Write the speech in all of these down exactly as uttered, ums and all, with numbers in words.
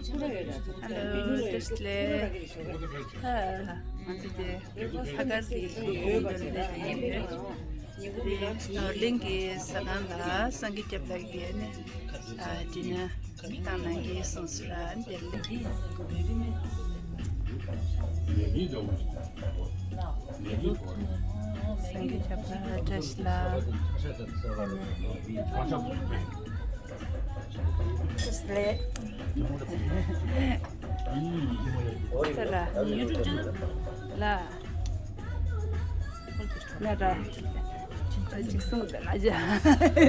Hello, བཀྲ་ཤིས་བདེ་ལེགས། ང་ཚོ་དེ་ལྷག་དཀར་གྱི་ཡུལ་གྱི་ཡུལ་ལ་ཡིན་པས། དེ་ནོར་གླིང་གི་ཟ་ཁང་ལ་སངས་རྒྱས་སྐྱབས་ལགས་ཀྱིས་ནི་ཨ་ཌི་ནར་བཏང་གནང་གི་སོང་ཟེར་ར། དེ་ལ་སངས་རྒྱས་སྐྱབས་ལགས། བཀྲ་ཤིས་ལགས། བཀྲ་ཤིས་བདེ་ལེགས། ལ། ལ། ང་ར། ཅིག་གསུངས་ཏེ་ལ་ཡ།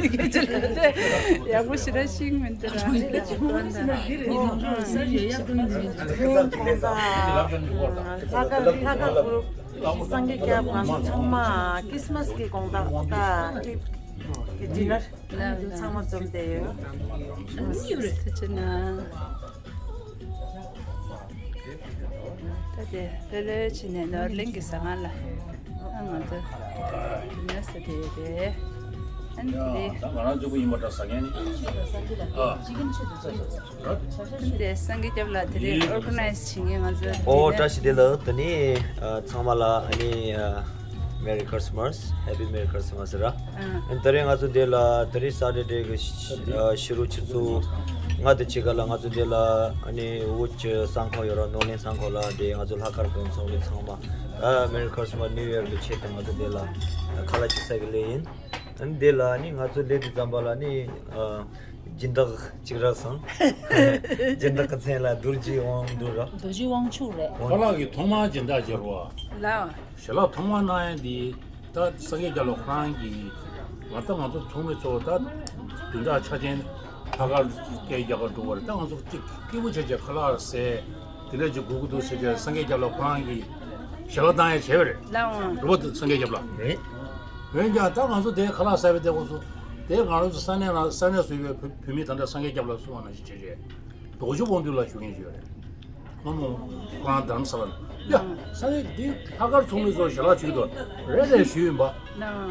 སྐད་ཆ་ལ་དེ་ཡག་པོ་ཞེ་དྲག་ཤེས་ཀྱི་མི་འདུག་ར། ལྷག་དཀར་ལྷག་དཀར་གུ་རུབ་སངས་རྒྱས་སྐྱབས། ང་ཚོ་ཚང་མ་ཁྲིས་མས་གི་དགོང་དག་ད་ཊི་པི་གི་ཌི་ནར་ཚང་མ་འཛོམས་བསྡད་ཡོད། ཐུགས་རྗེ་གནང་། ད་དེ་ལྷོད་ལྷོད་བྱས་ནས་ནོར་གླིང་གི་ཟ་ཁང་ལ་ཨ་ང་ཚོ་ཌི་ནར་ཟ་བསྡད་ཡོད་རེད། ཨ་ནི་དེ་རེད། ད་ང་རང་གཅིག་པུ་ཡིན་པ་འདྲ་ཟ་མཁན་ནི། ཨ། ཨ་ནི་དེ་སངས་རྒྱས་སྐྱབས་ལགས་དེ་རིང་ཨོར་ག་ནའི་ཛི་བྱེད་མཁན་ང་ཚོ་ཨོ་ཌི་ནར། བཀྲ་ཤིས་བདེ་ལེགས། དེ་ནི་ཨ་ཚང་མ་ལ་ཨ་ནི་ཨ་Merry Christmas, Happy Merry Christmas ཟེར་ར། ཨ། ཨ་ནི་དེ་རིང་ང་ཚོ་འདི་ལ་དེ་རིང་སེ་ཊར་ཌེ་གི་ཤ་ཨ་ཕྱི་དྲོ་ཆུ་ཚོད་ལྔ་དང་ཕྱེད་ཀ་ལ་ང་ཚོ་འདི་ལ་ཨ་ནི་བོད་ཀྱི་ས་ཁོངས་ཡོད་ར། ནོར་གླིང་ས་ཁོངས་ལ་དེ་ང་ཚོ་ལྷག་དཀར་དགོན་ཚོགས་མི་ཚང་མ་ཨ་Merry Christmas, New Year གི་ཆེད་དུ་ང་ཚོ་འདི་ལ་ཁ་ལག་ཅིག་ཟ་གི་སླེབས་ཡིན། ཨ་ནི་འདི་ལ་ཨ་ནི་ང་ཚོ་སླེབས་དུས་ཙམ་པ་ལ་ཨ་ནི་ཨ་སྦྱིན་བདག་ཅིག་རག་སོང་། སྦྱིན་བདག་གི་མཚན་ལ་རྡོ་རྗེ་དབང་ཕྱུག་ར། རྡོ་རྗེ་དབང་ཕྱུག་རེད། ཁོ་རང་གིས་ཐོག་མར་སྦྱིན་བདག་བྱས་རོགས། ལགས། ཞལ་ལག་ཐོག་མར་གནང་ཡ་འདི་ད་སངས་རྒྱས་སྐྱབས་ལགས་ཁོ་རང་གིས་ང་ད་ང་ཚོ་ཚོགས་མི་ཚོ་ད་བདུན་ཕྲག་ཆ་ཅན་ལྷག་དཀར་སྐད་རྒྱག་གར་འགྲོ་བ་རེད། ད་ང་ཚོ་གཅིག་སྐྱིད་པོ་བྱས་བྱས་ཁ་ལག་ཟས་དེ་འདྲ་ཅིག་དགོས་ཀྱི་འདུག་ཟེར་བྱས་སངས་རྒྱས་སྐྱབས་ལགས་ཁོ་རང་གིས་ཞལ་ལག་བཏང་ཡ་བྱས་པ་རེད། ལགས་འོང་། རེད་པ། སངས་རྒྱས་སྐྱབས་ལགས། རེད། འོན་ཀྱང་ད་ང་ཚོ་དེ་ཁ་ལག་ཟ་བའི་དེ་ཁོ་ཚོ་དེ་ང་རང་ཚོ་ས་གནས་ལ་ས་གནས་སུ་ཡོད་པའི་བོད་མི་ད་ལྟ་སངས་རྒྱས་སྐྱབས་ལགས་གསུངས་པ་ནང་བཞིན་བྱས་རྗེས་རྡོ་རྗེ་དབང་ཕྱུག་ལ་ཞུ་མཁན་ཞིག་ཡོད་རེད། སྔོན་མ་ཁོ་རང་རྡ་རམ་ས་ལ་ནས། ཡ། ས་གནས་འདི་ལྷག་དཀར་ཚོགས་མི་ཚོ་ཞལ་ལག་ཞུ་གི་འདུག་རེད་རེད་ཞུས་ཡིན་པ།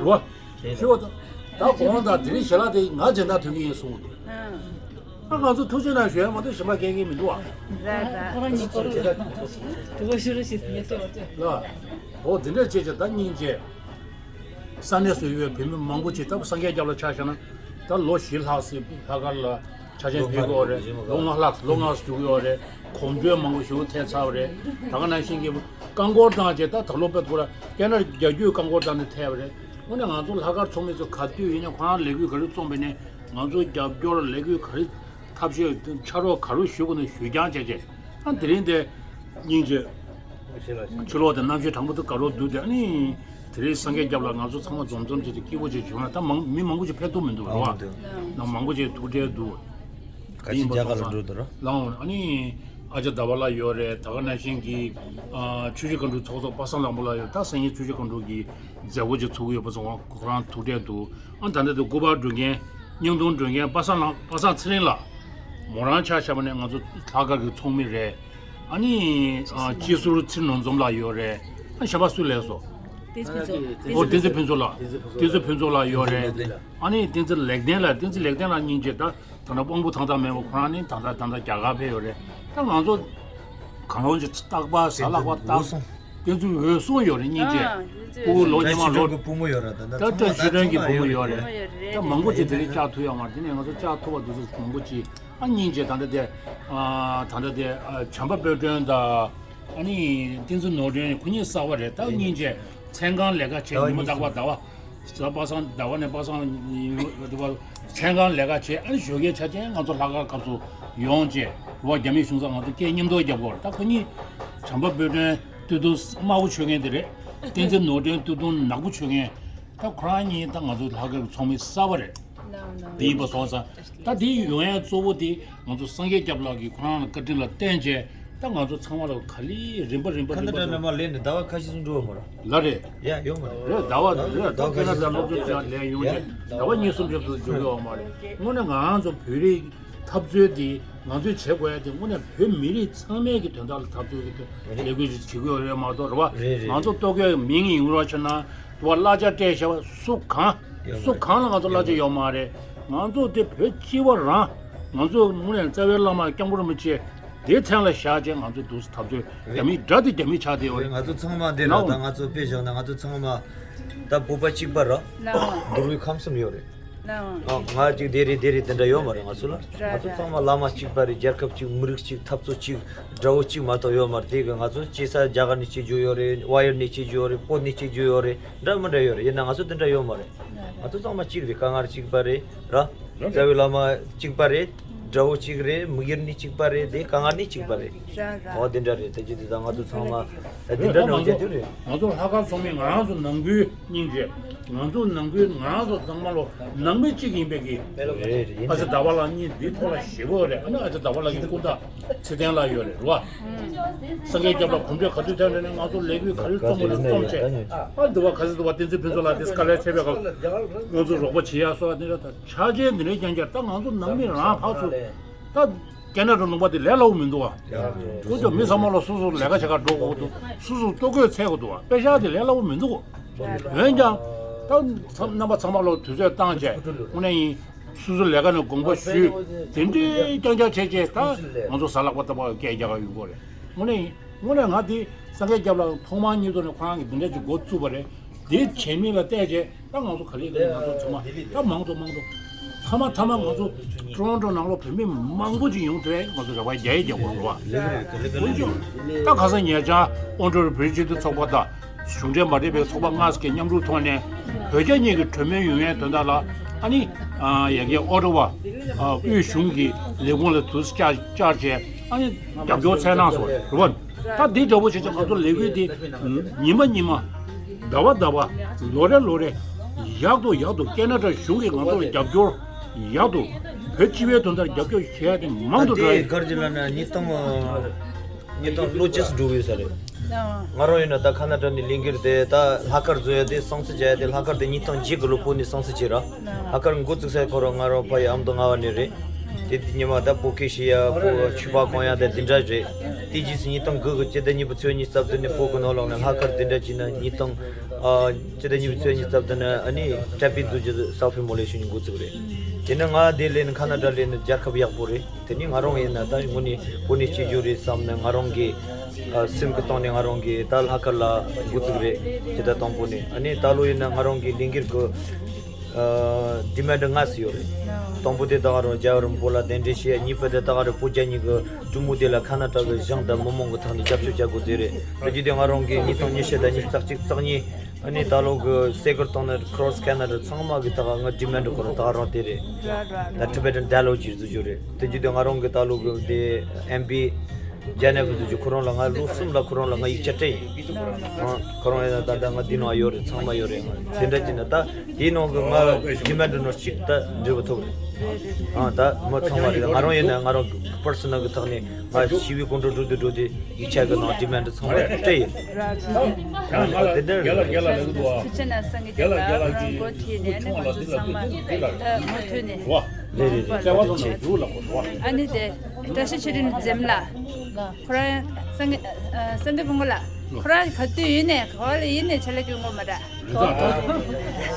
རེད་པ། ཞུ་བ་དང་། ད་དགོངས་དག་དེ་རིང་ཞལ་ལག་དེ་ང་སྦྱིན་བདག་ཐོན་གྱི་ཡིན་གསུངས་འདུག་ཨ་ང་ཚོ་ཐུགས་རྗེ་གནང་ཞུ་ཡ་མ་གཏོགས་གཞན་པ་སྐད་མཁན་མི་འདུག་ཨ། རེད་རེད། ཁོ་རང་ཉིད་སྐོར་ལ་དུ་བ་ཤུ་རུ་ཞིག་ངེས་སྤྲོད་པ་སྤྲད། ལ། འོ་དེ་འདྲ་བྱས་བྱས་ད་སྙིང་རྗེ། ས་གནས་སུ་ཡོད་པའི་བོད་མི་མང་པོ་ཅིག་ད་སངས་རྒྱས་སྐྱབས་ལ་ཆ་བཞག་ན་ད་ལོ་བཞི་ལྷག་ཙམ་ལྷག་དཀར་ལ་ཆ་ཤས་ཕེབས་ཀྱི་ཡོད་རེད། ལོ་ལྔ་ལྷག་ལོ་ལྔ་ཙམ་བཞུགས་ཀྱི་ཡོད་རེད། གོམ་བགྲོད་མང་པོ་ཞིག་ཐེབས་ཚར་བ་རེད། ད་ག་ནང་བཞིན་གྱི་རྐང་འཁོར་བཏང་བྱས་ད་ད་ལོ་དཔེ་ཁོ་ར་སྐད་ནར་རྒྱ་རྒྱུད་རྐང་འཁོར་བཏང་ནས་ཐེབས་པ་རེད། དངོས་གནས་ང་ཚོ་ལྷག་དཀར་ཚོགས་མི་ཚོ་ག་དུས་ཡིན་ན་ཁོ་རང་ལས་འགུལ་ག་རེ་རྩོམ་པ་ཡིན་ནའི་ང་ཚོ་རྒྱབ་སྐྱོར་ལས་འགུལ་ག་རེ་ཐབས་ཤེས་ཕྱག་རོགས་ག་རེ་ཞུ་དགོས་ན་ཞུ་རྐྱང་བྱས་བྱས། ཨ་དེ་རིང་དེ་སྙིང་རྗེ། ཕྱི་ལོགས་དེ་གནམ་གཤིས་གྲང་མོ་དུ་དགའ་རོགས་འདུག་དེ་ཨ་ནི། དེ་རིང་སངས་རྒྱས་སྐྱབས་ལ་ང་ཚོ་ཚང་མ་འཛོམས་འཛོམས་བྱས་ཏེ་སྐྱིད་པོ་བྱས་བྱུང་ན་ད་མང་མི་མང་པོ་ཅིག་ཕེབས་ཐུབ་མི་འདུག་རེད་བ། ནང་མང་པོ་ཅིག་ཐུག་འཕྲད་འདུག་ཁ་ཆེ་རྒྱ་གར་ལ་འགྲོ་འདུག་ར། ལའང་ཨ་ནི། ཨ་ཅག་ཟླ་བ་ལགས་ཡོད་རེད། ད་ག་ནང་བཞིན་གྱི། ཨ་ཆུ་བཞི་སྒང་དྲུག་ཚོགས་གཙོ་པ་སངས་ལྷ་མོ་ལགས་ཡོད། ད་སང་ཉིན་ཆུ་བཞི་སྒང་དྲུག་གི་མཛད་སྒོ་ཅིག་ཚུགས་ཀྱི་ཡོད་པ་སོང་ཁོ་རང་ཐུག་འཕྲད་འདུག་ཨ་ད་ལྟ་དུ་སྐུ་པར་སྒྲོན་མཁན་བརྙན་ཐུང་སྒྲོན་མཁན་པ་སངས་ལགས་པ་སངས་ཚེ་རིང་ལགས། མོ་རང་ཆ་བཞག་པ་ནས་ང་ཚོ་ལྷག་དཀར་གྱི་ཚོགས་མི་རེད། ཨ་ནི་ཨ་སྤྱི་ཟུར་ཚེ་རིང་ནོར་འཛོམས་ལགས་ཡོད་རེད། ཨ་གཞན་པ་སུ་ལས་སོ། བསྟན་འཛིན་ཕུན་ཚོགས། ཨོ་བསྟན་འཛིན་ཕུན་ཚོགས་ལགས། བསྟན་འཛིན་ཕུན་ཚོགས་ལགས་ཡོད་རེད། ཨ་ནི་བསྟན་འཛིན་ལེགས་ལྡན་ལགས། བསྟན་འཛིན་ལེགས་ལྡན་ལགས་སྙིང་རྗེ་ད་ད་ལྟ་དབང་པོ་ཐང་ཐང་མེད་པ་ཁོ་རང་ནི་ད་ལྟ་ད་ལྟ་རྒྱ་གར་ཕེབས་ཡོད་རེད། ད་ང་ཚོ་གང་རུང་ཅིག་རྟག་པར་གཟའ་ལྷག་པ་རྟག་བསྟན་འཛིན་འོད་སྲུང་ཡོད་རེད་སྙིང་རྗེ། ཨ་སྤུ་གུ་ལོ་ཉི་མ་ལོ། ད་ཆོས་སྒྲོན་གྱི་བུ་མོ་ཡོད་རེད། ད་ལྟ་ད་ཚང་མ་ལྟ་ཆོས་སྒྲོན་གྱི་བུ་མོ་ཡོད་རེད། ད་མང་པོ་ཅིག་དེ་རིང་བཅར་ཐུབ་ཡོད་མ་རེད། དེ་ནས་ང་ཚོ་བཅར་ཐུབ་པ་འདུག་ཚོད་མང་པོ་ཅིག་ཨ་སྙིང་རྗེ། ད་ལྟ་དེ་ཨ་ད་ལྟ་དེ་ཨ་བྱམས་པ་དཔལ་སྒྲོན་དང་ཨ་ནི་བསྟན་འཛིན་ནོར་སྒྲོན་ཁོ་གཉིས་གསར་པ་རེད། ད་སྙིང་རྗེ་མཚན་གང་ལས་ཀ་བྱས། ཉི་མ་རྟག་པར་ཟླ་བ་ཟླ་བ་པ་སངས་ཟླ་བ་ནས་པ་སངས་མཚན་གང་ལས་ཀ་བྱས། ཨ་ནི་ཞོགས་ཀའི་ཆ་ཅན་ང་ཚོ་ལྷག་དཀར་སྐབས་སུ་ཡོང་བྱས་རེད་བ། རྒྱ་མི་གཞུང་ཚབ་ང་ཚོ་སྐད་མཉམ་དུ་རྒྱབ་དགོས་རེད། ད་ཁོ་གཉིས་བྱམས་པ་དཔལ་སྒྲོན་སྟོད་ཐུང་དམར་པོ་མཆོད་མཁན་དེ་རེད། བསྟན་འཛིན་ནོར་སྒྲོན་སྟོད་ཐུང་ནག་པོ་མཆོད་མཁན། ད་ཁོ་རང་གཉིས་ད་ང་ཚོ་ལྷག་དཀར་གྱི་ཚོགས་མི་གསར་པ་རེད། དེ་ཡིན་པ་སོང་ཙང་ད་དེ་ཡོང་ཡ་གཙོ་བོ་དེ་ང་ཚོ་སངས་རྒྱས་སྐྱབས་ལགས་ཀྱིས་ཁོ་རང་ལ་བཀའ་དྲིན་ལ་བརྟེན་བྱས་ད་ང་ཚོ་ཚང་མ་ལ་ག་ལེ་རིམ་པ་རིམ་པ་ཁ་རིམ་པ་ད་ལ་ལས་ནས་ཟླ་བ་ཁ་ཤས་སུ་འགྲོ་བ་མ་རེད། ལ་རེད། ཡ་ཡོང་མ་རེད། རེད་ཟླ་བ་རེད། ཟླ་བ་ཁ་ཤས་སུ་འགྲོ་བ་མ་རེད། ཟླ་བ་གཉིས་གསུམ་ཙམ་དུ་འགྲོ་གི་ཡོད་མ་རེད། དངོས་གནས་ང་རང་ཚོ་བོད་རིགས་འཐབ་རྩོད་འདི་ང་ཚོས་བྱེད་དགོས་ཡ་དེ་དངོས་གནས་བོད་མི་རིགས་ཚང་མའི་གི་དོན་དག་ལ་འཐབ་རྩོད་ཀྱི་ལས་འགུལ་ཞིག་བྱེད་དགོས་ཡོད་མ་གཏོགས་རེད་བ། རེད་རེད། ང་ཚོ་ལྟོ་གོས་མིང་ཡིན་རོགས་བྱས་ན་དུ་བ་གླ་ཆ་སྤྲད་བྱ་བ་སུ་གང་སུ་གང་ལ་ང་ཚོ་གླ་ཆ་ཡོད་མ་རེད། ང་ཚོ་དེ་བོད་སྤྱི་བ་རང་ང་ཚོ་དངོས་གནས་རྩ་བའི་བླ་མ་སྐྱབས་མགོན་རིན་པོ་ཆེ་ དེའི་མཚན་ལ་བཞག་བྱས་ང་ཚོ་འདུག་སེ་འཐབ་རྩོད་རྒྱ་མི་དགྲ་དེ་རྒྱ་མི་ཆགས་བསྡད་ཡོད་རེད། ང་ཚོ་ཚང་མ་འདི་ལ་ད་ང་ཚོ་དཔེ་བཞག་ན་ང་ཚོ་ཚང་མ་ད་བོད་པ་གཅིག་པ་ར། ནའོ། འདུལ་བའི་ཁམས་གསུམ་ཡོད་རེད། ནའོ། ཨ་ང་གཅིག་དེ་རེད་དེ་རེད་དེ་འདྲ་ཡོད་མ་རེད་ང་ཚོ་ལ། ར་ང་ཚོ་ར། ཚང་མ་བླ་མ་གཅིག་པ་རེད། རྒྱལ་ཁབ་གཅིག་མི་རིགས་གཅིག་འཐབ་རྩོད་གཅིག་དགྲ་བོ་གཅིག་མ་གཏོགས་ཡོད་མ་རེད། དེ་གི་ང་ཚོ་སྐྱེས་ས་རྒྱ་གར་ནས་སྐྱེས་རྒྱུ་ཡོད་རེད། ཝ་ཡར་ནས་སྐྱེས་རྒྱུ་ཡོད་རེད། བོད་ནས་སྐྱེས་རྒྱུ་ཡོད་རེད། འདྲ་མི་འདྲ་ཡོད་རེད། ཡིན་ན་ང་ཚོ་དེ་འདྲ་ཡོད་མ་རེད། ང་ཚོ་ཚང་མ་གཅིག་རེད། དཀའ་ངལ་གཅིག་པ་རེད་ར། རྩ་བའི་བླ་མ་གཅིག་པ་རེད། དགྲ་བོ་གཅིག་རེད། དམིགས་ཡུལ་ནི་གཅིག་པ་རེད། དེ་དཀའ་ངལ་ནི་གཅིག་པ་རེད། ར་ར། འོ་དེ་འདྲ་རེད། དེ་ཅི་དེ་ད་ང་ཚོ་ཚང་མ་ད་དེ་འདྲ་འདྲ་བྱེད་རྒྱུ་རེད། ང་ཚོ་ལྷག་དཀར་ཚོགས་མི་ང་རང་ཚོ་ནང་ཁུལ་སྙིང་རྗེ། ང་ཚོ་ནང་ཁུལ་ང་རང་ཚོ་ཚང་མ་ལོ་ནང་མི་གཅིག་ཡིན་པའི་གི། རེད་རེད། ཨ་ཅག་ཟླ་བ་ལགས་གཉིས་འདི་ཐོག་ལ་ཞེ་པོ་རེད། ཨ་ནི་ཨ་ཅག་ཟླ་བ་ལགས་ཀྱི་སྐུ་ཟླ་ཚེ་བརྟན་ལགས་ཡོད་རེད་རེད་བ། སངས་རྒྱས་སྐྱབས་ལགས་གོམ་བགྲོད་ག་དུས་ཐོན་རེད་ན་ང་ཚོ་ལས་འགུལ་ག་རེ་རྩོམ་དགོས་རེད་རྩོམ་བྱས། ཨ་འདི་བ་ག་ཚོད་འདུག་བ། བསྟན་འཛིན་ཕུན་ཚོགས་ལགས་དེ་དཀའ་ལས་འཕྲད་པའི་སྐབས་ང་ཚོ་རོགས་པ་བྱེད་ཡ་སོགས་འདི་རེད། ད་ཆ་རྐྱེན་འདི་འདྲའི་རྐྱང་རྐྱང་ད་ང་ཚོ་ནང་མི་རང་ཕར་ཚུར་ད་ཀེ་ན་ཌ་ལུང་པ་དེ་ལས་སླ་བོ་མི་འདུག་བ། ཁོ་ཚོ་མི་ཚང་མ་ལ་སོ་སོ་ལས་ཀ་བྱེད་གར་འགྲོ་དགོས་འདུག་སོ་སོ་ལྟོ་གོས་འཚོལ་དགོས་འདུག་བ། པེ་ཤག་དེ་ལས་སླ་བོ་མི་འདུག་འོན་ཀྱང་ད་རྣམ་པ་ཚང་མ་ལ་དུས་ཚོད་བཏང་བྱས་དངོས་གནས་ཡིན། སོ་སོ་ལས་ཀ་ནས་དགོངས་པ་ཞུས། དེ་འདྲའི་རྐྱང་རྐྱང་བྱས་བྱས་ད་ང་ཚོ་གཟའ་ལྷག་པ་ལྟ་བུ་སྐད་རྒྱག་ག་ཡོང་གི་རེད། དངོས་གནས་ཡིན། དངོས་གནས་ང་དེ་སངས་རྒྱས་སྐྱབས་ལགས་ཐོག་མར་ཉིད་དུ་ནས་ཁོ་རང་གིས་འདི་འདྲ་ཅིག་འགོ་བཙུགས་པ་རེད། དེ་བྱེད་མིན་ལ་བལྟས་བྱས་ད་ང་ཚོ་ག་ལེར་ག་ལེར་ང་ཚོ་ཚང་མ་ད་མང་དུ་མང་དུ་མཐའ་མ་མཐའ་མ་ང་ཚོ་ཊོ་རོན་ཊོ་ནང་ལོགས་བོད་མི་མང་པོ་ཅིག་ཡོང་དུས་ང་ཚོ་རེ་བ་རྒྱ་ཡིག་རྒྱག་དགོས་རེད་བ། འོན་ཀྱང་ད་ཁ་སང་ཉེ་ཆར་ཨོན་ཊོ་རི་བོ་བོད་རིགས་སྤྱི་མཐུན་ཚོགས་པ་དང་གཞུང་འབྲེལ་མ་རེད་པའི་ཚོགས་པ་ལྔ་ཙམ་གྱིས་མཉམ་རུབ་ཐོག་ནས་བོད་རྒྱ་གཉིས་ཀྱི་གྲོས་མོལ་ཡོང་ཡའི་དོན་དག་ལ་ཨ་ནི་ཡ་གིའི་ཨོ་ཊ་ཝ་དབུས་གཞུང་གི་ལས་ཁུངས་ལ་དུས་བཅར་བཅར་བྱས་ཨ་ནི་རྒྱབ་སྐྱོར་འཚོལ་གནང་སོང་རེད་བ། ད་འདི་འདྲ་པོ་བྱས་ཙང་ང་ཚོ་ལས་འགུལ་འདི་ཉི་མ་ཉི་མ་ཟླ་བ་ཟླ་བ་ལོ་རེ་ལོ་རེ་ཡག་ཏུ་ཡག་ཏུ་ཀེ་ན་ཌ་གཞུང་གིས་ང་ཚོ་ལ་རྒྱབ་སྐྱོར་ཡག་ཏུ་བོད་སྤྱི་པའི་དོན་དག་རྒྱབ་སྐྱོར་བྱེད་ཡ་དེ་མང་དུ་འགྲོ་ཡ་ཡིན། གར་གྱི་ལ་ན་ཉིས་སྟོང་ཉིས་སྟོང་ལོ་བཅུ་ཙམ་འགྲོ་གི་ཡོད་ས་རེད། ང་རང་ཡིན་ན་ད་ཁ་ན་ཌ་ནས་ལས་འགུལ་དེ་ད་ལྷག་དཀར་བཟོ་ཡ་དེ་སང་སི་བྱ་ཡ་དེ་ལྷག་དཀར་དེ་ཉིས་སྟོང་བརྒྱད་གི་ལོ་བོད་ནས་སང་སི་བྱས་ར། ལྷག་དཀར་འགོ་བཙུགས་ས་ཁོ་རང་ང་རང་ཕ་ཡི་ཨ་མདོ་རྔ་བ་ནས་རེད། དེ་དེ་ཉི་མ་ད་བོད་སྐད་བཤད་ཡ་ཁོ་ཕྱུ་པ་གང་ཡ་དེ་དེ་འདྲ་རེད། དེ་རྗེས་སུ་ཉིས་སྟོང་དགུ་གི་སྤྱི་ཟླ་གཉིས་པ་ཚེས་གཉིས་སྟབས་བདུན་ནས་བོད་གི་ནང་ལོགས་ནས་ལྷག་དཀར་དེ་འདྲ་བྱས་ན་ཉིས་སྟོང་ཨ་སྤྱི་ཟླ་གཉིས་པ་ཚེས་གཉིས་སྟབས་བདུན་ནས་ཨ་ནི་ཊེ་པིང་བཟོ་རྒྱུ་སེལ་ཕི་མོ་ལེ་ཤན་འགོ་བཙུགས་རེད། དེ་ནས་ང་དེ་ལས་ནས་ཁ་ན་ཌ་ལས་ནས་རྒྱལ་ཁབ་ཡག་པོ་རེད། དེ་ནི་ང་རང་ཡིན་ན་ད་དངོས་གནས་བོད་ནས་སྐྱེས་རྒྱུ་རེད་བསམ་ནས་ང་རང་གི་ཨ་སེམས་ཀྱི་སྟེང་ནས་ང་རང་གི་ད་ལྷག་དཀར་ལ་འགོ་བཙུགས་རེད། དེ་ད་དང་པོ་ནས་ཨ་ནི་ད་ལོ་ཡིན་ན་ང་རང་གི་ལས་འགུལ་གི་ཨ་ཌི་མན་ཌི་ལྔ་ཙམ་ཡོད་རེད། དང་པོ་དེ་ད་ག་རང་རྒྱལ་བ་རིན་པོ་ཆེ་ལ་གདན་འདྲེན་བྱེད་ཡ། གཉིས་པ་དེ་ད་ག་རང་བོད་རྒྱ་གཉིས་ཀྱི་གྲོས་མོལ་དེ་ལ་ཁ་ན་ཌ་གི་གཞུང་དང་མི་མང་གི་ཐོག་ནས་རྒྱབ་སྐྱོར་བྱ་དགོས་ཟེར་རེད། ད་རྒྱུ་དེ་ང་རང་གི་ཉིས་སྟོང་ཉི་ཤུ་དང་ཉི་ཤུ་རྩ་གཅིག་རྩ་གཉིས། ཨ་ནི་ད་ལོ་གི་སེ་གོལ་བཏང་ན་ཁོ་རོ་སི་ཁ་ན་ཌ་ཚང་མ་གི་ད་ག་ང་ཌི་མན་ཌི་ཁོ་རང་ད་ག་རང་དེ་རེད། ད་ཊི་བེ་ཊན་ཌ་ཡ་ལོག་ཅིག་བཟོ་རྒྱུ་རེད། དེ་རྒྱུ་དེ་ང་རང་གི་ད་ལོ་གི་དེ་ཨེམ་བི་ཇེ་ནེབ་བཟོ་རྒྱུ་ཁོ་རང་ལ་ང་ལོ་གསུམ་ལ་ཁོ་རང་ལ་ང་ཡིག་ཆ་སྤྲད་ཡིན། ཨ་ཁོ་རང་ཡིན་ན་ད་ད་ང་འདི་ནང་ཡོད་རེད། ཚང་མ་ཡོད་རེད། ང་དེ་འདྲ་ཅིག་ན་ད་དེའི་ནང་གི་ང་ཌི་མན་ཌི་ནང་གཅིག་ད་འབྲས་བུ་ཐོབ་རེད། ཨ་ད་མི་ཚང་མ་རེད། ང་རང་ཡིན་ན་ང་རང་གི་པར་སོ་ནལ་གི་ཐོག་ནས་ང་ཞི་བའི་སྐོར་འགྲོ་འགྲོ་དུས་འགྲོ་དུས། ཡིག་ཆ་གི་ནང་ཌི་མན་ཌི་ཚང་མ་སྤྲད་ཡོད། ར་ར། ཡང་ང་ལ་དེ་འདྲ་རེད། ཐུགས་རྗེ་གནང་། སངས་རྒྱས་རྒྱལ་ལགས་ཀྱིས་འགོ་ཁྲིད་ནས་ཨ་ནི་ང་ཚོ་ཚང་མ་ད་མུ་མཐུད་ནས་རེད་རེད། ཨ་ནི་དེ་བཀྲ་ཤིས་ཆོས་སྒྲོན་འཛོམས་ལགས། ཁོ་རང་སངས་རྒྱས་སངས་རྒྱས་སྤུན་དགའ་ལགས། ཁོ་རང་ག་དུས་ཡིན་ནས་ག་བ་ལ་ཡིན་ནས་ཆ་ལག་སྐྱོན་དགོས་མ་རེད། ད་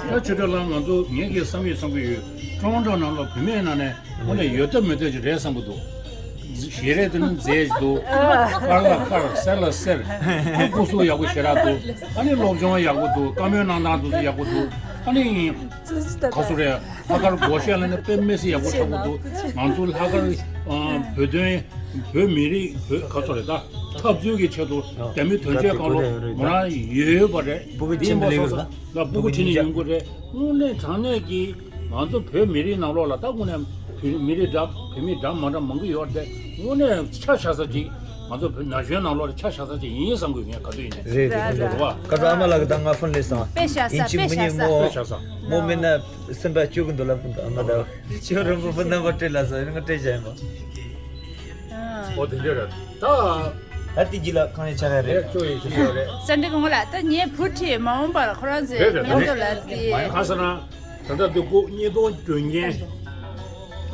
ཆོས་སྒྲོན་ལགས། ང་ཚོ་ངས་ཀྱི་བསམ་ཡས་བསམ་གྱི་ཡོད། ཊོ་རོན་ཊོ་ནང་ལ་བུད་མེད་ནང་ནས་དངོས་གནས་ཡོད་ཐབས་མེད་ཐབས་ཅིག་རེད་བསམ་གྱི་འདུག་ཞལ་རས་དེ་ནི་མཛེས་ཤིག་འདུག་དཀར་ལ་དཀར། སེར་ལ་སེར། ཨ་སྐུ་གཟུགས་ཡག་པོ་ཞེ་དྲག་འདུག་ཨ་ནི་སློབ་སྦྱོང་ཡག་པོ་འདུག་བཀའ་མོལ་གནང་སྟངས་འདུག་ཡག་པོ་འདུག་ཨ་ནི་ག་སུ་རེད། ལྷག་དཀར་སྒོར་གཞས་ལ་ནི་དཔེ་མི་སྲིད་ཡག་པོ་ཆགས་ཀྱི་འདུག་ང་ཚོ་ལྷག་དཀར་བོད་དོན་བོད་མི་རིགས་བོད་ག་སུ་རེད། ད་འཐབ་རྩོད་ཀྱི་ཆེད་དུ་རྒྱ་མི་དོན་གཅོད་ཁང་ལ་མོ་རང་ཡོད་ཡོད་པ་རེད། འདི་མ་སོང་ཙང་ལ་སྤུ་གུ་ཁྲིད་ནས་ཡོང་གི་རེད། དངོས་གནས་དྲང་གནས་ཀྱི་ང་ཚོ་བོད་མི་རིགས་ནང་ལོགས་ལ་ད་དངོས་གནས་བོད་མི་རིགས་འདྲ་བོད་མི་འདྲ་མ་འདྲ་མང་གི་ཡོད་རེད། དངོས་གནས་ཆ་བཞག་ས་ཅིག་ང་ཚོ་བོད་ན་གཞོན་ནང་ལོགས་ལ་ཆ་བཞག་ས་ཅིག་ཡིན་བསམ་གི་ཡོད། ངས་ག་དུས་ཡིན་ནས་རེད་རེད། རེད་བ། ཁ་སང་ཨ་མ་ལགས་ཀྱིས་ད་ང་ཕོན་སླེབས་སོང་། དཔེ་བཞག་ས། ཡིན་གཅིག་དཔེ་མིན་གཉིས་བཞག་ས། མོ་དཔེ་བཞག་ས། མོ་མེད་ན་སེམས་པ་སྐྱོ་གི་འདུག་ལབ་ཀྱི་འདུག་ཨ་མ་ད་ཁྱོད་རིན་པོ་པོ་རྣམ་པ་སྤྲད་ལ་ས་ཡིན་ང་སྤྲད་བཞག་ཡིན་པ། ཨོ་དེ་འདྲ་རེད། ད་ད་དེ་གྱི་ལ་གང་ཡང་ཆགས་ཡ་རེད། ལས་བཅོ་ཡི་ཤི་ཡོད་རེད། སེམས་ཁྲལ་གང་ལ་ད་ངས་བུ་ཁྲིད་མ་འོངས་པར་ཁོ་རང་ཚོའི་རེད་རེད། མཉམ་དུ་ལ་དེ་མ་ཡང་ཁ་ས་ན་ད་ལྟ་དུས་སྐུ་བརྙན་ཐུང་སྒྲོན་མཁན།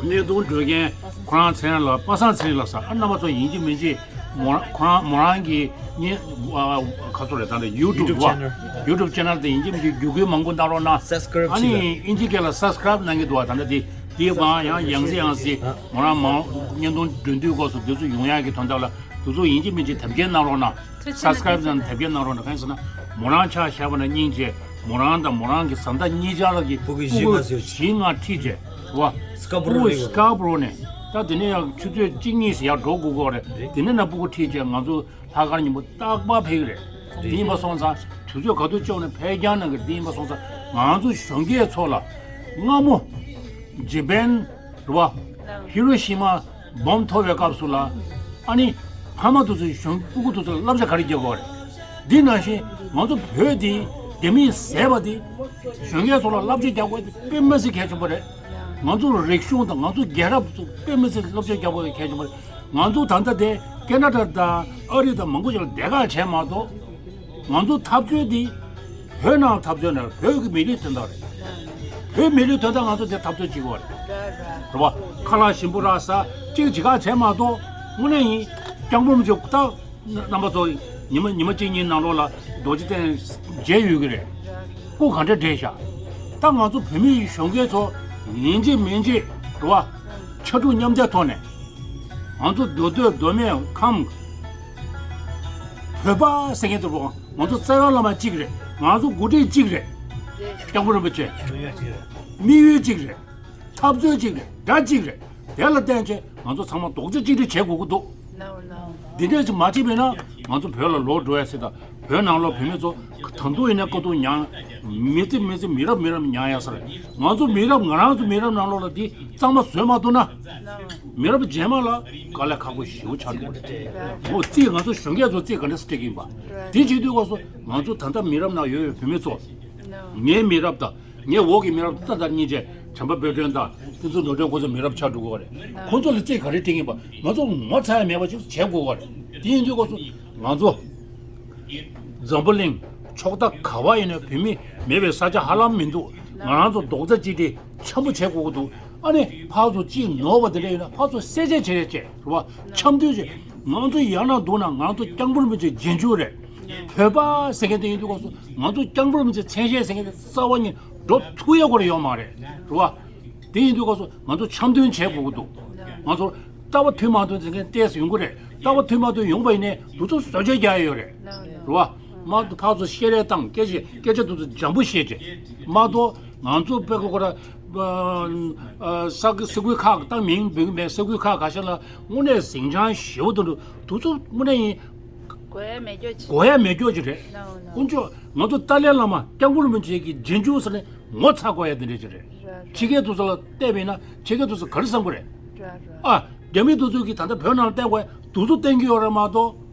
བརྙན་ཐུང་སྒྲོན་མཁན་ཁོ་རང་མཚན་ལ་པ་སངས་ཚེ་རིང་ལགས་ཟེར། ཨ་རྣམ་པ་ཚོ་ཡིན་གཅིག་མིན་གཅིག་མོ་རང་ཁོ་རང་མོ་རང་གི་བརྙན་ཨ་ཁ་སོ་རེད། ད་ལྟ་ཡུ་ཊུབ་བ་ཡུ་ཊུབ་ཅེ་ནལ་དེ་ཡིན་གཅིག་མིན་གཅིག་བརྒྱུད་སྐུལ་མང་པོ་གནང་རོགས་གནང་། སབ་སི་ཀ་རེབ་ཨ་ནི་བྱེད་ཨིན་ཇི་སྐད་ལ་སབ་སི་ཀ་རེབ་གནང་གི་འདུག་བ། ད་ལྟ་དེ་ དེའི་མ་ཡང་ཡང་སེ་ཡང་སེ་མོ་རང་མ་བརྙན་ཐུང་འདོན་དུས་སྐབས་སུ་དེ་ཚོ་ཡོང་ཡག་གི་དོན་དག་ལ་དེ་ཚོ་ཡིན་གཅིག་མིན་གཅིག་དེབ་སྐྱེལ་གནང་རོགས་གནང་། སབ་སི་ཀ་རེབ་དང་དེབ་སྐྱེལ་གནང་རོགས་གནང་། གང་ཡིན་ཟེར་ན་མོ་རང་ཆ་བཞག་པ་ན་སྙིང་རྗེ། མོ་རང་དང་མོ་རང་གི་བཟའ་ཟླ་གཉིས་ཆར་ལ་གི་ཕྲུ་གུ་བཞི་ལྔ་ཟེར་བཞི་ལྔ་ཁྲིད་བྱས་བ། སི་ཀ་པོ་རོ་ཕྲུ་གུ་ནས་སི་ཀ་པོ་རོ་ནས་ད་དེ་ནས་ཡང་ཆུ་ཚོད་གཅིག་གཉིས་སུ་ཡར་འགྲོ་དགོས་ཀྱི་རེད། རེད། དེ་ནས་ན་ཕྲུ་གུ་ཁྲིད་བྱས་ང་ཚོ་ལྷག་དཀར་ཉིན་མོ་རྟག་པར་ཕེབས་ཀྱི་རེད། རེད། དེ་ཡིན་པ་སོང་ཙང་དུས་ཚོད་ག་དུས་ལྕོགས་ནས་ཕེབས་རྐྱང་གནང་གི། དེ་ཡིན་པ་སོང་ཙང་ང་ཚོ་གཞོན་སྐྱེས་ཚོ་ལ་སྔ་མོ་ཇི་པན་རེད་བ། ཧི་རོ་ཤི་མ་བོམ་ཐོག་པའི་སྐབས་སུ་ལ་ཨ་ནི་ཕ་མ་དེ་ཚོས་གཞོན་ཕྲུ་གུ་དེ་ཚོ་ལ་བསླབ་བྱ་ག་རེ་རྒྱག་དགོས་རེད། འདི་ནང་བཞིན་ང་ཚོ་བོད་འདི་རྒྱ་མིས་བཟས་པ་འདི་གཞོན་སྐྱེས་ཚོ་ལ་བསླབ་བྱ་རྒྱག་དགོས་དེ་དཔེ་མི་སྲིད་གལ་ཆེན་པོ་རེད། ང་ཚོ་རིག་གཞུང་དང་ང་ཚོ་རྒྱལ་རབས་ཚོ་དཔེ་མི་སྲིད་བསླབ་བྱ་རྒྱག་དགོས་གལ་ཆེན་པོ་རེད། ང་ཚོ་ད་ལྟ་དེ་ཁེ་ན་ཌ་དང་ཨ་རི་དང་མང་པོ་ཞིག་ལ་སྡེ་ཁག་བྱས་མ་གཏོགས། ང་ཚོ་འཐབ་རྩོད་འདི་བོད་ནང་འཐབ་རྩོད་ན་བོད་ཀྱི་མི་རིགས་དོན་དག་རེད། བོད་མི་རིགས་དོན་དག་ང་ཚོ་དེ་འཐབ་རྩོད་བྱེད་དགོས་རེད། རེད་བ། ཁ་ལག་ཞིམ་པོ་རག་ས་གཅིག་བྱེད་ཁག་བྱས་མ་གཏོགས་དངོས་གནས་ཡིན་སྐྱབས་མགོན་རིན་པོ་ཆེ་ད་རྣམ་པ་ཚོ་ཉི་མ་ཉི་མ་གཅིག་གཉིས་ནང་ལོགས་ལ་རྡོ་རྗེ་གདན་མཇལ་ཡོད་ཀྱི་རེད། སྐུ་ག་འདྲ་བགྲེས་ཤག་ད་ང་ཚོ་བོད་མི་ཡི་གཞོན་སྐྱེས་ཚོ་ཡིན་གཅིག་མིན་གཅིག་རེད་བ། ཕྱར་གྲུ་མཉམ་འདེགས་ཐོག་ནས་ང་ཚོ་མདོ་སྟོད་མདོ་སྨད་ཁམས། བོད་པ་ཟེར་མཁན་དེ་རུ་ང་ཚོ་རྩ་བའི་བླ་མ་གཅིག་རེད། ང་ཚོ་འགོ་ཁྲིད་གཅིག་རེད། སྐྱབས་མགོན་རིན་པོ་ཆེ། དམིགས་ཡུལ་གཅིག་རེད། འཐབ་རྩོད་གཅིག་རེད། དགྲ་གཅིག་རེད། དེ་ལ་བརྟེན་བྱས་ང་ཚོ་ཚང་མ་རྡོག་རྩ་གཅིག་སྒྲིལ་བྱེད་དགོས་ཀྱི་འདུག་འདི་འདྲས་ཅིག་མ་བྱས་པས་ན་ང་ཚོ་བོད་ལ་ལོག་འགྲོ་ཡ་སྲིད་དང་བོད་ནང་ལོགས་བོད་མི་ཚོ་ད་དུང་ཡིན་ན་དཀའ་སྡུག་མྱངས། མི་ཚེ་མི་ཚེ་མི་རབས་མི་རབས་མྱངས་ཡ་ས་རེད། ང་ཚོ་མི་རབས་ང་རང་ཚོ་མི་རབས་ནང་ལོགས་ལ་འདི་གཙང་མ་བཟོས་མ་ཐུབ་ན། མི་རབས་རྗེས་མ་ལ་དཀའ་ལས་ཁག་པོ་ཞེ་པོ་ཆགས་འགྲོ་གི་རེད། འོ་རྩིས་ང་ཚོ་གཞོན་སྐྱེས་ཚོ་རྩིས་ག་འདྲ་སེ་སྤྲད་ཀྱི་ཡིན་པ། དེ་བྱེད་དུས་སྐབས་སུ་ང་ཚོ་ད་ལྟ་མི་རབས་ནང་ཡོད་པའི་བུད་མེད་ཚོ། ངའི་མི་རབས་དང་ངའི་འོག་གི་མི་རབས་ད་ལྟ་གཉིས་བྱས་བྱམས་པ་དཔལ་སྒྲོན་དང་བསྟན་འཛིན་ནོར་སྒྲོན་ཁོང་ཚོ་མི་རབས་ཆགས་འགྲོ་གི་རེད། ཁོང་ཚོ་ལ་རྩིས་ག་རེ་སྤྲད་ཀྱི་ཡིན་པ་ང་ཚོ་ངོ་ཚ་ཡ་མེད་པ་ཅིག་བྱེད་དགོས་གི་རེད། དེ་ཡིན་དུས་སྐབས་སུ་ང་ཚོ། འཛམ་བུ་གླིང་ཕྱོགས་མཐའ་ག་བ་ཡིན་ན་བོད་མི་མེད་པའི་ས་ཆ་ཧ་ལམ་མི་འདུག་ང་རང་ཚོ་རྡོག་རྩ་གཅིག་སྒྲིལ་ཆེན་པོ་བྱེད་དགོས་ཀྱི་འདུག་ཨ་ནི་ཕར་ཚུར་གཅིག་ནོར་བ་དེ་འདྲ་ཡོད་ན་ཕར་ཚུར་གསལ་བཤད་བྱེད་རེས་བྱེད་རེད་བ། འཆམ་མཐུན་བྱེད། ང་ཚོ་ཡག་ན་སྡུག་ན་ང་ཚོ་སྐྱབས་མགོན་རིན་པོ་ཆེ་རྗེས་འཇུག་རེད། བོད་པ་ཟེར་མཁན་དེ་ཡིན་དུས་སྐབས་སུ་ང་ཚོ་སྐྱབས་མགོན་རིན་པོ་ཆེ་མཚན་ཤས་ཟེར་མཁན་དེ་རྩ་བ་ཉིད་འགྲོ་ཐུབ་ཡ་སྐོར་ཡོད་མ་རེད་རེད་བ། དེ་ཡིན་དུས་སྐབས་སུ་ང་ཚོ་འཆམ་མཐུན་བྱེད་དགོས་ཀྱི་འདུག་ང་ཚོ་ལྟ་བ་མཐུན་མ་མཐུན་ཟེར་མཁན་ཏོག་ཙམ་ཡོང་གི་རེད། ལྟ་བ་མཐུན་མ་མཐུན་ཡོང་པ་ཡིན་ནའི་དུས་ཚོད་བཟོ་བཅོས་རྒྱག་ཡ་ཡོད་རེད། རེད་བ། མ་གཏོགས་ཕར་ཚུར་བཤད་རེས་བཏང་སྐད་ཆ་སྐད་ཆ་དུས་ཚོད་འཇམ་པོ་བཤད་བྱས་མ་གཏོགས་ང་ཚོ་དཔེ་ཁོ་ཁོ་ར་ས་ས་ཁུལ་ཁག་ད་མིང་འབོད་ཀྱི་མེད། ས་ཁུལ་ཁག་ཁ་ཤས་ལ་དངོས་གནས་ཟིང་ཆ་ཞེ་པོ་འདུག་དུས་ཚོད་དངོས་གནས་ཡིན། གོ་ཡ་མེད་ཀྱོག་ཅིག་གོ་ཡ་མེད་ཀྱོག་ཅིག་རེད། དཀོན་མཆོག་ང་ཚོ་ཏཱ་ལའི་བླ་མ་སྐྱབས་མགོན་རིན་པོ་ཆེ་གི་རྗེས་འཇུག་ཟེར་ནས་ངོ་ཚ་དགོས་ཡ་དེ་འདྲ་ཅིག་རེད། ཕྱི་རྒྱལ་དུ་ཚོ་ལ་བལྟས་པས་ན་ཕྱི་རྒྱལ་དུ་ཚོ་ག་རེ་བསམ་གི་རེད། ཨ། རྒྱ་མི་དུ་ཚོ་གིས་ད་ལྟ་བོད་ནང་ལ་བལྟས་དགོས་ཡ་དུ་ཚོ་བསྟན་གྱི་ཡོད་རེད་མ་གཏོགས།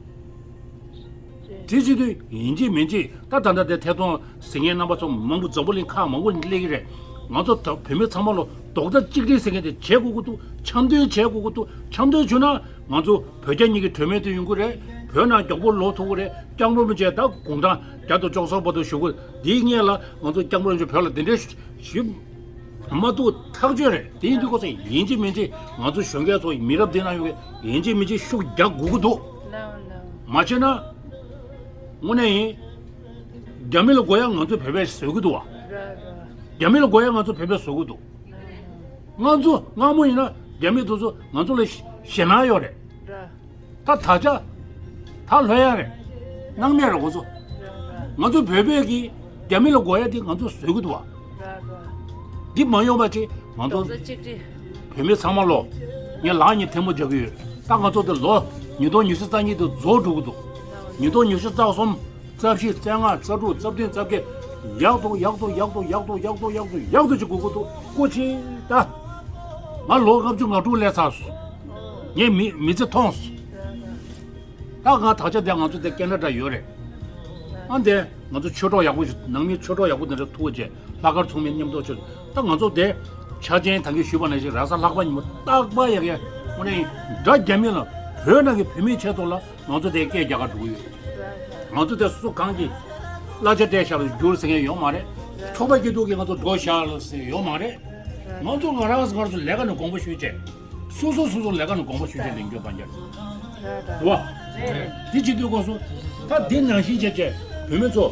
དེ་བྱེད་དུས་ཡིན་གཅིག་མིན་གཅིག་ད་ད་ལྟ་དེ་ཐད་གཏོང་ཟེར་མཁན་རྣམ་པ་ཚོ་མང་པོ་འཛམ་བུ་གླིང་ཁག་མང་པོ་ནས་སླེབས་ཀྱི་རེད། ང་ཚོ་ད་བོད་མི་ཚང་མ་ལོ་རྡོག་རྩ་གཅིག་སྒྲིལ་ཟེར་མཁན་དེ་བྱེད་དགོས་ཀྱི་འདུག་འཆམ་མཐུན་བྱེད་དགོས་ཀྱི་འདུག་འཆམ་མཐུན་བྱུང་ན་ང་ཚོ་བོད་རྒྱ་གཉིས་ཀྱི་གྲོས་མོལ་དེ་ཡོང་གི་རེད། བོད་ནང་མགྱོགས་པོ་ལོག་ཐུབ་ཀྱི་རེད། སྐྱབས་མགོན་རིན་པོ་ཆེ་ད་དགུང་གྲངས་བརྒྱ་དང་བཅུ་གསུམ་བར་དུ་བཞུགས་ཀྱི་འདིའི་སྔོན་ལ་ང་ཚོ་སྐྱབས་མགོན་རིན་པོ་ཆེ་བོད་ལ་དེ་འདྲའི་ཞུ། མ་གཏོགས་ཐག་ཆོད་རེད། དེ་ཡིན་དུས་ཁོ་ཚོ་ཡིན་གཅིག་མིན་གཅིག་ང་ཚོ་གཞོན་སྐྱེས་ཚོ་མི་རབས་འདི་ན་ཡོད་པའི་ཡིན་གཅིག་མིན་གཅིག་ཤུགས་རྒྱག་དགོས་ཀྱི་འདུག་མ་བྱས་ན་དངོས་གནས་ཡིན། རྒྱ་མི་ལ་དགོས་ཡ་ང་ཚོ་བོད་པས་བཟོ་གི་འདུག་བ། རྒྱ་མི་ལ་དགོས་ཡ་ང་ཚོ་བོད་པས་བཟོ་གི་འདུག་ང་ཚོ་སྔ་མོ་ཡིན་ན་རྒྱ་མི་དེ་ཚོ་ང་ཚོ་ལ་ཞེད་སྣང་ཡོད་རེད། ད་ད་ཆ། ད་ལྷོད་ཡ་རེད། སྣང་མེད་རེད་ཁོ་ཚོ། ང་ཚོ་བོད་པས་ཀྱི་རྒྱ་མི་ལ་དགོས་ཡ་དེ་ང་ཚོ་བཟོ་གི་འདུག་བ། འདི་མ་ཡོང་བ་ཅིག་ང་ཚོ་རྡོག་རྩ་གཅིག་སྒྲིལ། བོད་མི་ཚང་མ་ལོ། ངས་ལག་གཉིས་ཐལ་མོ་སྦྱར་གི་ཡོད། ད་ང་ཚོ་དེ་ལོ་ཉིས་སྟོང་ཉི་ཤུ་རྩ་གཉིས་དེ་རྫོགས་འགྲོ་གི་འདུག་ཉིས་སྟོང་ཉི་ཤུ་རྩ་གསུམ། རྩ་བཞི། རྩ་ལྔ། རྩ་དྲུག་རྩ་བདུན། རྩ་བརྒྱད། ཡག་ཏུ་ཡག་ཏུ་ཡག་ཏུ་ཡག་ཏུ་ཅིག་དགོས་ཀྱི་འདུག་སྐུ་མཁྱེན་ད། ང་ལོ་ལྔ་བཅུ་ང་དྲུག་སླེབས་ཚར་སོང་། ངས་མི་མི་ཚེ་ཐོངས་སོང་། ད་ང་ད་ཆ་དེ་ང་ཚོ་དེ་ཁེ་ན་ཌ་ཡོད་རེད། ཨ་འདས་ང་ཚོ་ཆོས་གྲོགས་ཡག་པོ་ཞིག་ནང་མི་ཆོས་གྲོགས་ཡག་པོ་དེ་འདྲ་ཐུག་བྱས་ལྷག་དཀར་ཚོགས་མི་མཉམ་དུ་ཆོས་ད་ང་ཚོ་དེ་ཆ་ཅན་ད་གིན་ཞུས་པ་ནང་བཞིན་རེས་གཟའ་ལྷག་པ་ཉིན་མོ་རྟག་པར་ཡག་ཡག་དངོས་གནས་དགྲ་རྒྱ་མི་ལ་བོད་ནང་གི་བོད་མིའི་ཆེད་དུ་ལ། ང་ཚོ་དེ་སྐད་རྒྱག་ག་འགྲོ་གི་ཡོད། ང་ཚོ་དེ་སོ་སོ་གང་གི་གླ་ཆ་སྤྲད་བཞག་ལ་འགྱུར་ཟེར་མཁན་ཡོད་མ་རེད། ཚོགས་པ་སྐྱིད་སྡུག་གིས་ང་ཚོ་འགྲོ་བཞག་ལ་ཟེར་ཡོད་མ་རེད། ང་ཚོ་ང་རང་ང་རང་ཚོ་ལས་ཀ་ནས་དགོངས་པ་ཞུས་བྱས། སོ་སོ་སོ་སོ་ལས་ཀ་ནས་དགོངས་པ་ཞུས་བྱས་ལེན་རྒྱུ་བང་རྒྱབ། རེད་བ། དེ་བྱེད་དུས་སྐབས་སུ་ད་འདི་ནང་བཞིན་བྱས་བྱས་བོད་མི་ཚོ་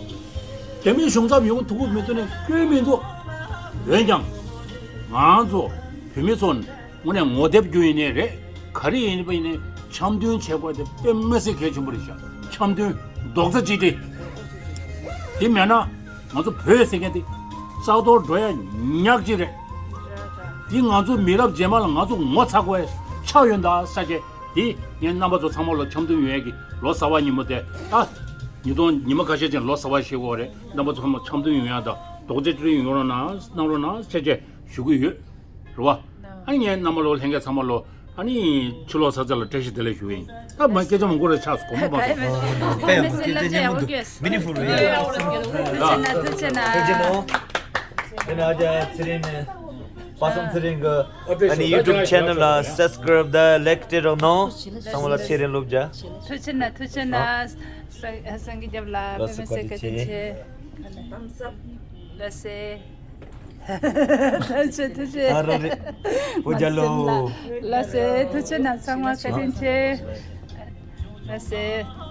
རྒྱ་མིའི་གཞུང་ཚབ་ཡོང་ཐུབ་ཀྱི་མི་འདུག་ནས་སྐྱོན་མི་འདུག་འོན་ཀྱང་ང་ཚོ་ བོད་མི་ཚོ་དངོས་གནས་ངོ་དེབ་རྒྱུ་ཡིན་ནའི་རེད། ག་རེ་ཡིན་པ་ཡིན་ནའི་འཆམ་མཐུན་བྱེད་དགོས་དེ་དཔེ་མི་སྲིད་གལ་ཆེན་པོ་རེད་ཤག་འཆམ་མཐུན་རྡོག་རྩ་གཅིག་སྒྲིལ། དེ་མེད་ན་ང་ཚོ་བོད་ཟེར་མཁན་དེ་རྩ་གཏོར་འགྲོ་ཡ་ཉག་གཅིག་རེད། དེ་ང་ཚོ་མི་རབས་རྗེས་མ་ལ་ང་ཚོ་ངོ་ཚ་དགོས་ཡ་ཆགས་ཡོད་ད་ས་ཆེ། དེ་ངས་རྣམ་པ་ཚོ་ཚང་མ་ལ་འཆམ་མཐུན་ཡོང་ཡ་གི་ལོ་གསར་བ་ཉིན་མོ་དེ་ད་ཉིས་སྟོང་ཉི་མ་ཁ་ཤས་ཅན་ལོ་གསར་བ་ཤེས་དགོས་རེད། རྣམ་པ་ཚོ་ཚང་མ་འཆམ་མཐུན་ཡོང་ཡ་དང་རྡོག་རྩ་གཅིག་སྒྲིལ་ཡོང་རོགས་གནང་གནང་རོགས་གནང་ཆེ་ཆེ་ཞུ་གི་ཡོད། རེད་བ། ཨ་ནི་ངས་རྣམ་པ་ལོ་ལྷན་རྒྱས་ཚང་མ་ལོ་ཨ་ནི་ཕྱི་ལོ་གསར་ཚེས་ལ་བཀྲ་ཤིས་བདེ་ལེགས་ཞུ་གི་ཡིན། ད་མ་སྐད་ཆ་མང་པོ་རེ་ཆགས་སོང་། དགོངས་པ་མ་ཚོམས། དཔེ་ཡག་པོ་སྐད་ཆ་སྙན་མོ་འདུག་མི་ནིང་ཕུལ་རེད། ཐུགས་རྗེ་གནང་། ཐུགས་རྗེ་གནང་། ཐུགས་རྗེ་གནང་། དེ་ནས་ཨ་ཅག་ཚེ་རིང་ནས་པ་སངས་ཚེ་རིང་གི་ཨ་ནི་YouTube channel ལ་subscribe དང་like སྤྲད་རོགས་གནང་། ཚང་མ་ལ་ཚེ་རིང་སློབ་རྒྱ། ཐུགས་རྗེ་གནང་། ཐུགས་རྗེ་གནང་། སངས་རྒྱས་རྒྱབ་ལ་དཔེ་མི་སྲིད་བཀའ་དྲིན་ཆེ། ལགས་སེ། ཐུགས་རྗེ་ཆེ། ཐུགས་རྗེ་ཆེ། ཨ་རོ་རེད། བུ་རྒྱལ་ལོ། ལགས་སེ། ཐུགས་རྗེ་གནང་། ཚང་མ་བཀའ་དྲིན་ཆེ། ལགས་སེ།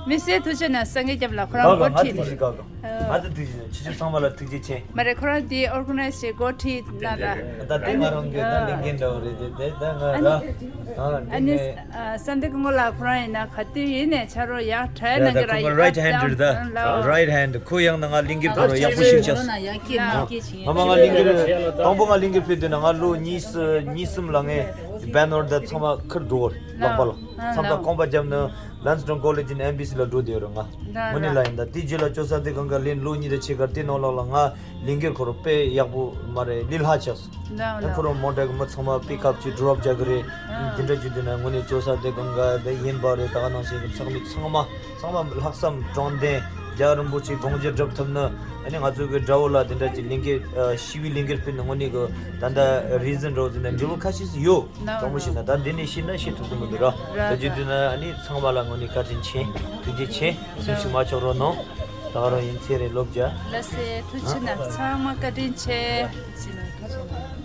མི་སེར་ཐུགས་རྗེ་གནང་། སངས་རྒྱས་རྒྱབ་ལ་ཁོ་རང་གོ་ཁྲིད་དེ། ང་ད་ཐུགས་རྗེ་ཆེ། ཁྱེད་ཚོ་ཚང་མ་ལ་ཐུགས་རྗེ་ཆེ། མ་རེད། ཁོ་རང་དེ་organize བྱེད་གོ་ཁྲིད་གནང་ལ། ད་དེ་ང་རང་གི་ད་ལས་འགན་འདྲ་བོ་རེད་དེ། དེ་ད་ང་ཨ་ནི་ར། ཨ་ནི་ཨ་སམ་དེ་གི་ངོ་ལ་ཁོ་རང་ཡིན་ན་ག་དུས་ཡིན་ནས་ཆ་རོགས་ཡག་try གནང་གི་ར། ཡག་right hand རེད་ད། Right hand ཁོ་ཡང་ན་ང་གླིང་གེར་ཁོ་རང་ཡག་པོ་ཞིག་བྱས་སོང་། ང་མ་ང་གླིང་གེར་དང་པོ་ང་གླིང་གེར་ཕེབས་དུས་ན་ང་ལོ་གཉིས་སུ་གཉིས་གསུམ་ལ་ངས་བན་ནོར་ད་ཚང་མ་ཁུར་འགྲོ་ལག་པ་ལ་མཚམས་ད་རྐང་པ་བརྒྱབ་ན། Lansdowne College in N B C ལ་འགྲོ་བསྡད་ཡོད་རེད་ང་། དངོས་གནས་ལ་ཡིན་ད་དེ་རྗེས་ལ་ཅོ་ས་དེ་གང་ག་ལེན་ལོ་གཉིས་དང་ཕྱེད་ཀ་དེ་ནང་ལོགས་ལ་ང་གླིང་གེར་ཁོ་རང་དཔེ་ཡག་པོ་མ་རེད། ལས་སླ་ཆགས་སོང་། ད་ཁོ་རང་མོ་ཊ་གི་མི་ཚང་མ་pick up བྱེད་drop རྒྱག་གི་རེད། འདི་འདྲ་བྱེད་དུས་ན་དངོས་གནས་ཅོ་ས་དེ་གང་ག་དེ་ཡིན་པ་རེད། ད་ག་ནང་བཞིན་གི་ཚོགས་མི་ཚང་མ་ཚང་མ་ལྷག་བསམ་དྲང་བདེན་རྒྱལ་བ་རིན་པོ་ཆེ་དགོངས་བཞེད་སྒྲུབ་ཐུབ་ན། ཨ་ནི་ང་ཚོ་གི་དགྲ་བོ་ལ་དེ་འདྲ་ཅིག་གླིང་གེ་ཞི་བའི་གླིང་གེར་ཕུལ་ན་དངོས་གནས་གི་ད་ལྟ་reason འགྲོ་དེ་འདྲ་འབྲས་བུ་ཁ་ཤས་སུ་ཡོད། དྲང་མོ་བཤད་ན་ད་འདི་ནས་ཤེས་ན་ཤེས་ཐུབ་ཀྱི་མི་འདུག་ར། ར་ད་རྒྱུ་དུས་ན་ཨ་ནི་ཚང་མ་ལ་དངོས་གནས་བཀའ་དྲིན་ཆེ། ཐུགས་རྗེ་ཆེ། སེམས་ཤུགས་མ་ཆོག་རོགས་གནང་། ད་ག་རང་ཡིན། ཚེ་རིང་ལོ་བརྒྱ། ལགས་སེ། ཐུགས་རྗེ་གནང་། ཚང་མ་བཀའ་དྲིན་ཆེ།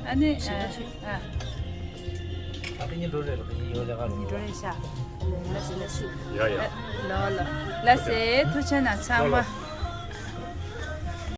ཨ་ནི་ཨ་ཨ་ཨ་ཉི་འགྲོ་རེད་ལ་ཉི་ཡོ་ལེ་ག་ཉི་འགྲོ་རེད་ཤག་ལགས་སེ་ལགས་སེ། ཡ་ཡ། ལོ་ལོ། ལགས་སེ། ཐུགས་རྗེ་གནང་། ཚང་མ།